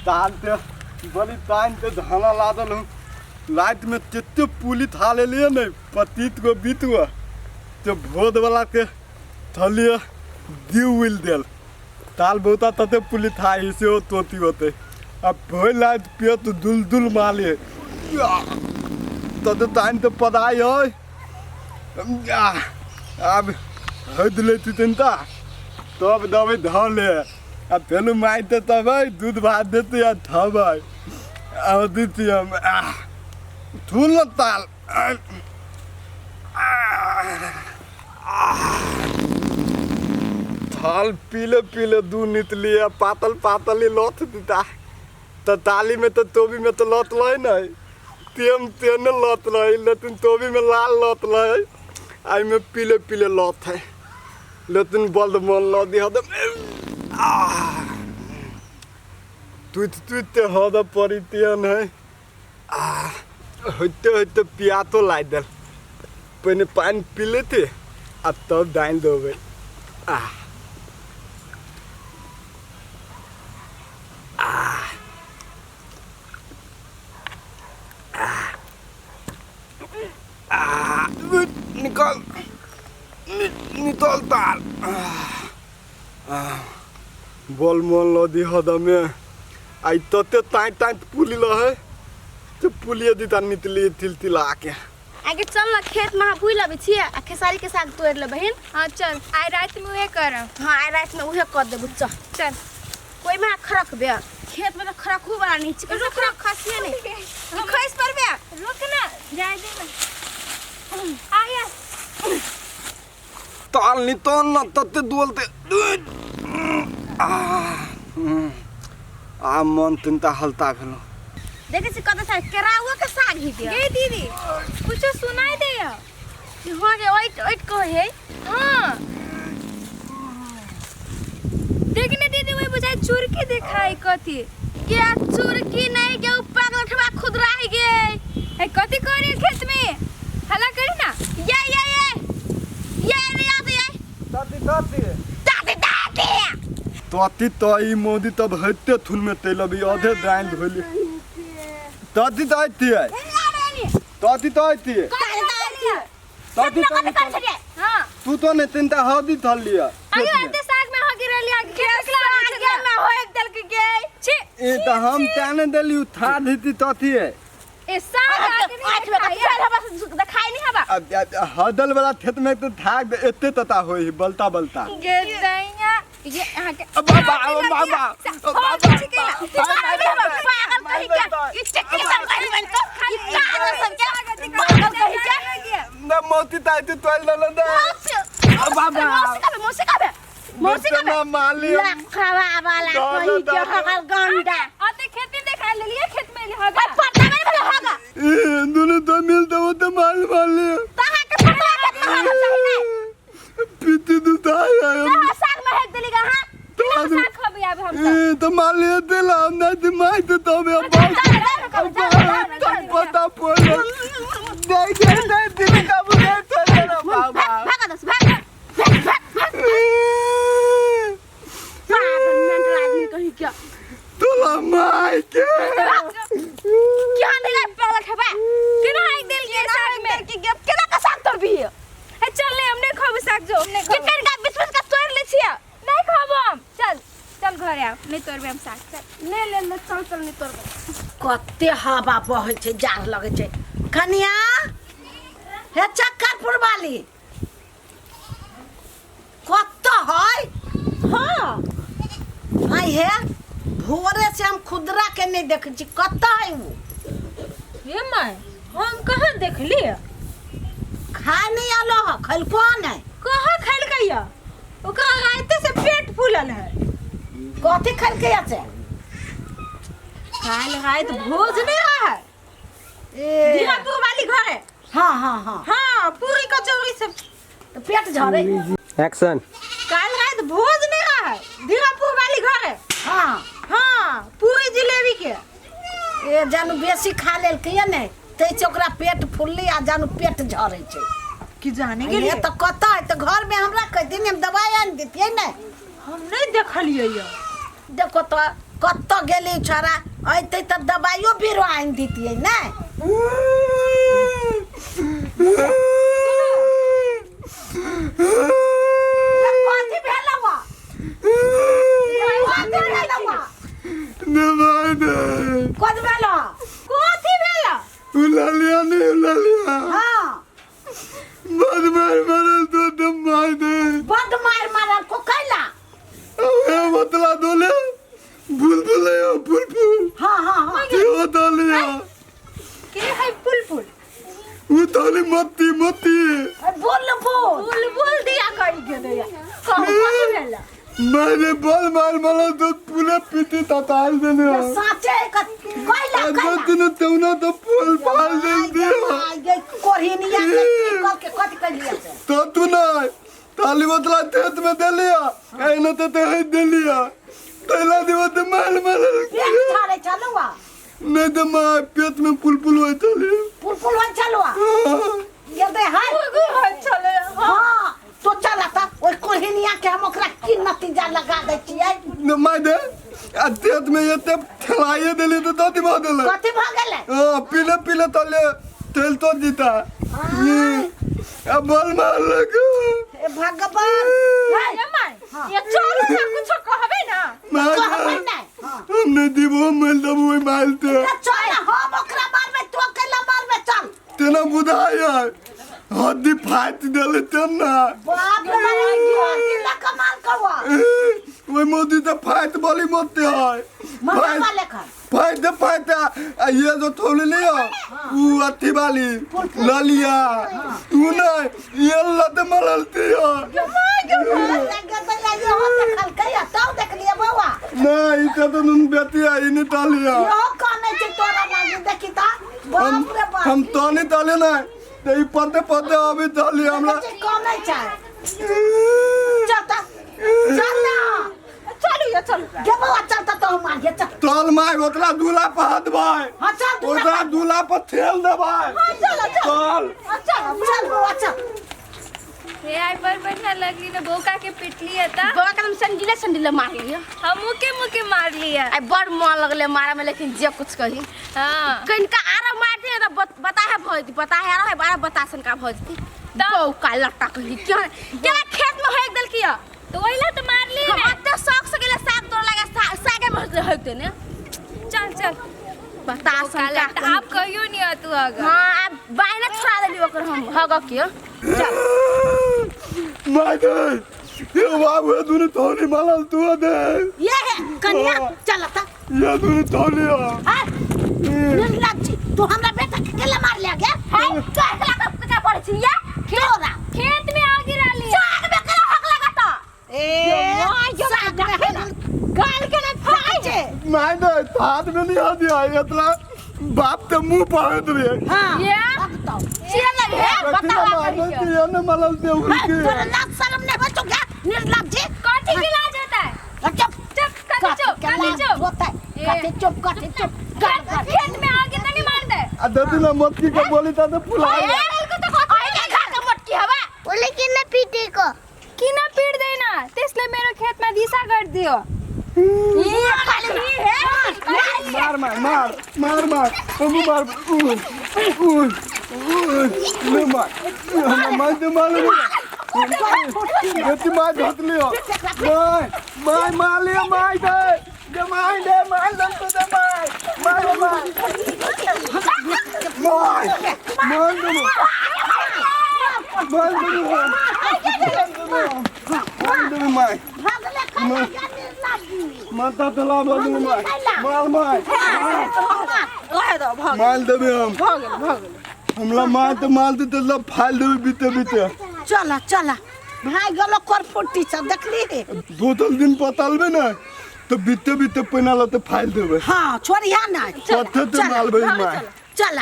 ताल ते बड़ी तान ते धाना लादल हूँ रातिमे तते पुली था लेलियै ने पतीत गो बीत गो ते भोद वाला के थलिए दीव उल देल ताल बहुता तते पुली था से ओ तोती होते अब भोल लात पियो तो दुल दुल माले तते तान ते पदाई है आब हद लेती तनता तब दबै धऽ ले आ फेलू मारि तऽ तबै दूध भात देतै आ थबै आ दैती हम थूल न ताल थाल पीले पीले दू नितली आ पातल पातल ही लथ दिता तऽ ताली में तऽ तोबी में तऽ लत लय नहीं तेम तेने लत रही लेकिन तोबी में लाल लत रहे आ में पीले पीले लत है लेकिन बल्द मन ल दिह तुत तुत हद पड़ी तेहन है आ होते होते पियातो ला देल पहिने पानि पी लेते आ तब दानि देबै आ निकल निकल तार बोल मोल नदी हदमे आई तते ताई ताई पुली लहे तो पुलिये दीता नितली तिल तिला के आगे चल ना खेत में भूल लबे छियै आ खेसारी के साग तोड़ ले बहिन। हाँ चल, आइ रात में उहे करब। हाँ आइ रात में उहे कर देबू। चल चल। कोई में खरक बे खेत में तो खरक वाला नहीं छै। रुक रुक, खसिए नहीं। तू खस परबे। रुक ना, जाय दे ना। आया ताल नितल न तते दुअलते आ मन तिनता हलता भेलो। देखे छी कत साग केराउआ के साग ही दिया। गे दीदी, कुछो सुनाई दे कि हां गे ओइट ओइट कहे है। हां देखने दीदी, वही बुझाई चुरकी दिखाई कथी के चुरकी नहीं के उ पागल ठवा खुदरा ही गे। ए कथी करे खेत में हल्ला करी ना। ये ये ये ये नहीं आते ये ताती ताती ताती ताती ताती ताई मोदी तब हते थुन में तेल अभी आधे दाइन धोली ताती ताती है ताती ताती ताती ताती। हां तू तो नहीं तिनता हदी थल लिया। आगे आते साग में हगी रहली आगे खेत आगे में हो एक दल के गे। छी ए त हम ताने देली उठा देती ताती है। ए साग आगे आठ में कथी हवा देखाई नहीं हवा। अब हदल वाला खेत में तो थाक एते तता होई बलता बलता गे दैया ये अहाँ के बाबा बाबा पागल कही के ई चक्की सब कही बन को ई पागल सब के पागल कही के ना मोती ताती तोल दल दे बाबा मौसी काबे मौसी काबे ना माली लखवा वाला कही के हगल गंडा आते खेती देखा लेलिए खेत में हगा पत्ता में भले हगा। ए दोनों तो मिल दो तो माल माली तहा के पत्ता के हगा सही नहीं पीती दूध आया तहा साग में हेक देली गा। हां साग खबी आब हम ए तो माली देला हम ना दे माई तो तो बे अब पता पोल दे दे दे दिल का बुझे चले ना बाबा भागा दस भाग भाग भाग पागल मेंटल आदमी कहीं क्या तोला माई के क्या नहीं पागल ठबा केना हाइक देल के साग में के गेप केना का साग तोड़ भी ए चल ले हमने खबू साग जो हमने के खबू कर का बीच बीच का तोड़ ले छिया। नहीं खबू हम। चल चल घरे आओ, नहीं तोड़बे हम साग। चल ले ले ले चल चल नहीं तोड़बे। कते हवा बहै छै, जाड़ लगै छै। कनिया हे चक्करपुर वाली कत है? हाँ आई हे भोरे से हम खुदरा के नहीं देखै छी, कत है उ? हे my, हम कहाँ देखली? खा नहीं आलो है, खैलको नहीं। कहाँ खैलकै या? ओकरा राते से पेट फूलल है। कथी खैलकै या से? काल रात भोज नहीं रहा है ए धीरापुर वाली घरे। हाँ हाँ हाँ हाँ पूरी कचौड़ी सब तो पेट झरे। एक्शन। काल रात भोज नहीं रहा है धीरापुर वाली घरे। हाँ हाँ पूरी जिलेबी के। ए जानू बेसी खा लेलकै या नहीं तै से ओकरा पेट फुलली आ जानू पेट झरे छै। कि जाने के ये लिए तो कत है तो घर में हमरा कहती हम दवाई आन देतियै नहीं। हम नहीं देखलियै या। देखो तो कतऽ गेली छोरा अयतै तऽ दबाइयो बीरो आनि दितियै ने। कथी भेलौ? कथी भेलौ? दबाई दे। कथी भेलौ? कथी भेल? उलालिया नहीं उलालिया। हाँ। बद मार मारल तो दबाई दे। बड मार मारल को कैला? ए बतला दोले बुलबुल है बुलबुल। हाँ हाँ हाँ। त्यो दलिया। के है बुलबुल? उ तोली मत्ती मत्ती। बोल बोल। बुलबुल दिया कहि गेलै। कहू कथी भेल? मैंने बल मार मारल तो पूरे पीते तताल देने। साचे कैला? कैला दिन तौना तो फूल फाल दे दिया। कोहिनिया के की कह के कथी कैलिया से? तो तू नहीं ताली बतला तेत में दे लिया एने तो ते दे लिया तैला दिवा तो माल मारल। पेट छाड़े छलुआ? नहीं तो माँ पेट में पुल पुल होई चली। पुल पुल होई छलुआ ये दे हाय चले। हाँ तो चल त ओइ कोहिनिया के हम ओकरा की नतीजा लगा दै छियै। न my they आ तेत में ये ते ठेलाइए देली तो तो दिवा देले। कथी भ गेलै? हां पीले पीले तले तेल तो जीता अब बल मार लगे। हे भगवान। ए my ये चलू ना कुछो कहबे ना। मार कहबै नै। हाँ। हम नहीं दिबो मिल दबो ओइ मारते। चल हम ओकरा मारबै तू अकेला मारबै चल। तेना बुझाय हड्डी फाटि देले तेना। बाप रे बाप अकेला कमाल कौआ। ओइ मोदी तो फाट बोली मत है। मरवा लेखन फाइट फाइट आ ये जो थोड़ी लियो उ अथी वाली ललिया उ नहीं ये लत मललती है। इहो देखलकै तौ देखलियै बौआ? नहीं इते तो नुन बेटी आई नहीं तालिया। इहो कानै छै तोरा लागी देखी त बाप रे बाप। हम तो नहीं ताले ना ते ई पते पते अभी तालिया हमरा देखै छै कानै छै। चल त चल ना। चलू ये चलू। गे बौआ चल त तो मार गे चल। चल my ओतला दूला पर हाथ भाई। हां चल दूला। ओतला दूला पर ठेल दे भाई। हां चल चल चल चल बौआ चल। हे आई पर बढ़िया लगली ना बोका के पिटली है ता। बौका के हम संडीले संडीले मार लिया। हम मुके मुके मार लिया। आई बड़ मन लगले मारा में लेकिन जे कुछ कही। हां कनका आरा मार दे त बता है भौजी बता है आरा है बारा बतासन का भौजी बौका लट्टा कही क्यों केला खेत में हेक देल किया तो ओइला तो मार ली हम ने। अते शौक से गेले साग तोड़ लगे सागे में हेक देने। चल चल बतासन का आप कहियो नहीं तू अगर। हां आप बायना छोड़ा देली ओकर हम हग के चल। My they ये बाबू ये दूनी थोड़ी मालल तू दे। ये है कन्या चल त ये दूनी थोड़ी हां निर्लज्ज तू हमरा बेटा के केला मार लिया गे? हाय कहला के का पड़ै छी या तोरा खेत में आ गिरा लिया। साग में केला हक लगता। ए साग में गाल के ना फाइ छै। My they हाथ में नहीं आ दिया इतना बाप ते मुंह पाड़ रे। हां ये भगतौ चिरा लगे है बतावा करी ये न मालल दे उनके। तोरा लाज शर्म नहीं होय तो क्या निर्लज्ज? कथी के लाज होता है? चुप चुप कथी चुप कथी चुप होता है? कथी चुप कथी चुप? खेत में आगे तो नहीं मार दे। आ ददी ना मटकी के बोली ता तो फुला। ए को तो कथी के खा के मटकी हवा बोले किन पीटे को किन पीट देना त्यसले मेरो खेतमा दिशा गरिदियो। ये खाली है मार मार मार मार मार हम मार उ उ उ ले मार हम मार दे मार ले बेटी मार धत लियो my my मार लियो my they they my they मार दम तो दे my मार मार मार मार दे मार दे मार दे मार भगले खैला या निर्लज्ज? माता तला बदल मार मार मार रहे दो भग मार देबे हम भग गेल भग गेल। हमला मार तो मार दे तो फाल देबे बीते बीते। चल चल भाई गेलो करफुटी सब देखली रे। दो तीन दिन पतालबे ना तो बीते बीते पैना ल तो फाल देबे। हां छोड़िया ना पत्थे ते मालबे मार। चल।